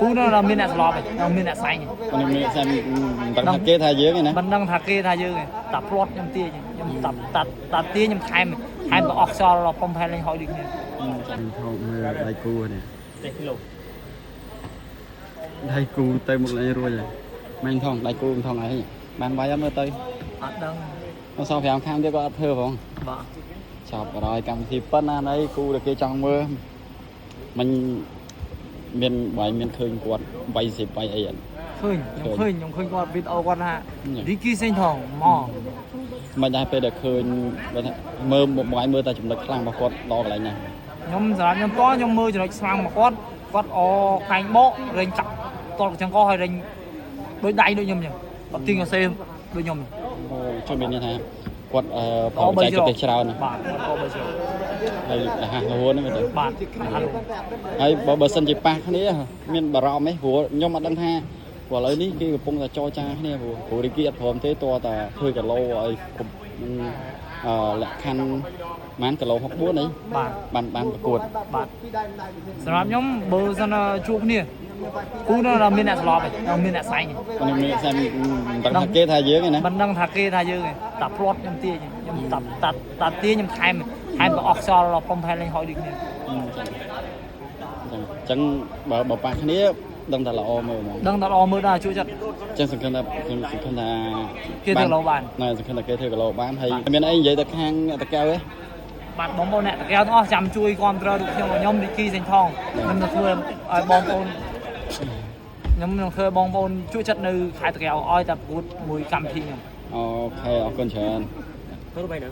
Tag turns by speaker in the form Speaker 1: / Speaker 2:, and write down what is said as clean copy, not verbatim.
Speaker 1: គូនោះដល់មានអ្នកស្លាប់ឯងដល់មានអ្នកសែងឯង
Speaker 2: មិនមានសែនមិនដឹងថាគេថាយើងឯណា
Speaker 1: មិនដឹងថាគេថាយើងឯងតាផ្្លាត់ខ្ញុំទាញខ្ញុំតាតាតាទាញខ្ញុំថែមថែមទៅអស់ខ្យល់ដល់ប៉ុំផែលេងហយដូចគ្នា
Speaker 2: ចាំថងមើលដៃគូនេះ
Speaker 1: ទេគីឡូ
Speaker 2: ដៃគូទៅមុខលេងរួចហើយមែនថងដៃគូថងអីបានវាយអត់មើលទៅ
Speaker 1: អត់ដឹង
Speaker 2: អត់សល់5ខាងទៀតក៏អត់ធ្វើផង
Speaker 1: បាទ
Speaker 2: ចប់រយកម្មវិធីប៉ុណ្ណាអីគូដែលគេចង់មើលមិនមានបាយមានឃើញគាត់វាយសិបវាយអីអត់
Speaker 1: ឃើញខ្ញុំឃើញខ្ញុំឃើញគាត់វីដេអូគាត់ថារីគីសេងថងមក
Speaker 2: មិនដែរពេលដែលឃើញបើថាមើលបាយមើលតែចំណុចខ្លាំងរបស់គាត់ដល់កន្លែងណា
Speaker 1: ខ្ញុំសម្រាប់ខ្ញុំតខ្ញុំមើលចំណុចស្លាំងមកគាត់គាត់អកែងបករែងកាប់តល់កញ្ចឹងកហើយរែងដូចដៃដូចខ្ញុំចឹងគាត់ទាញកសេដូចខ្ញុំ
Speaker 2: អូជួយមានន័យថាគាត់អឺផលបច្ចេកទេសច្រើនណាស់
Speaker 1: បាទគាត់អបីជ្រៅ
Speaker 2: ហើយរហ័សរហួនហ្នឹងមែនទេ
Speaker 1: បាទហាឡូ
Speaker 2: ហើយបើបើសិនជាប៉ះគ្នាមានបារម្ភទេព្រោះខ្ញុំអត់ដឹងថាព្រោះឥឡូវនេះគេកំពុងតែចរចាគ្នាព្រោះព្រោះរីគីអត់ព្រមទេតតែធ្វើគីឡូឲ្យគ្រប់នឹងអឺលក្ខខណ្ឌប្រហែលគីឡូ64អី
Speaker 1: បាទ
Speaker 2: បានបានប្រកួត
Speaker 1: បាទសម្រាប់ខ្ញុំបើសិនជួបគ្នាគូនោះដល់មានអ្នកស្លាប់ឯងដល់មានអ្នកសែងឯង
Speaker 2: មិនមានសែនមិនដឹងថាគេថាយើងឯណា
Speaker 1: មិនដឹងថាគេថាយើងឯងតាផ្្លាត់ខ្ញុំទាញខ្ញុំតាតាតាទាញខ្ញុំថែមថែមទៅអស់ខ្យល់ដល់ប៉ុំផែលេងហយដូចគ្នា
Speaker 2: ចឹងចឹងបើបើប៉ះគ្នាដឹងតែល្អមើលហ្មង
Speaker 1: ដឹងតែល្អមើលដែរជួយចិត្ត
Speaker 2: ចឹងសង្ឃឹមថាខ្ញុំសង្ឃឹមថា
Speaker 1: គេធ្វើគីឡូបាន
Speaker 2: ណែសង្ឃឹមថាគេធ្វើគីឡូបានហើយមានអីនិយាយទៅខាងអ្នកតកៅឯង
Speaker 1: បាទបងប្អូនអ្នកតកែវទាំងអស់ចាំជួយគ្រប់គ្រងរូបខ្ញុំខ្ញុំរីគីសេងថងខ្ញុំនឹងធ្វើឲ្យបងប្អូនខ្ញុំនឹងធ្វើបងប្អូនជួយចិត្តនៅខេត្តតកែវឲ្យតែប្រកួតមួយកម្មវិធីខ្ញុំ
Speaker 2: អូខេអរគុណច្រើន
Speaker 3: ទៅបែរនៅ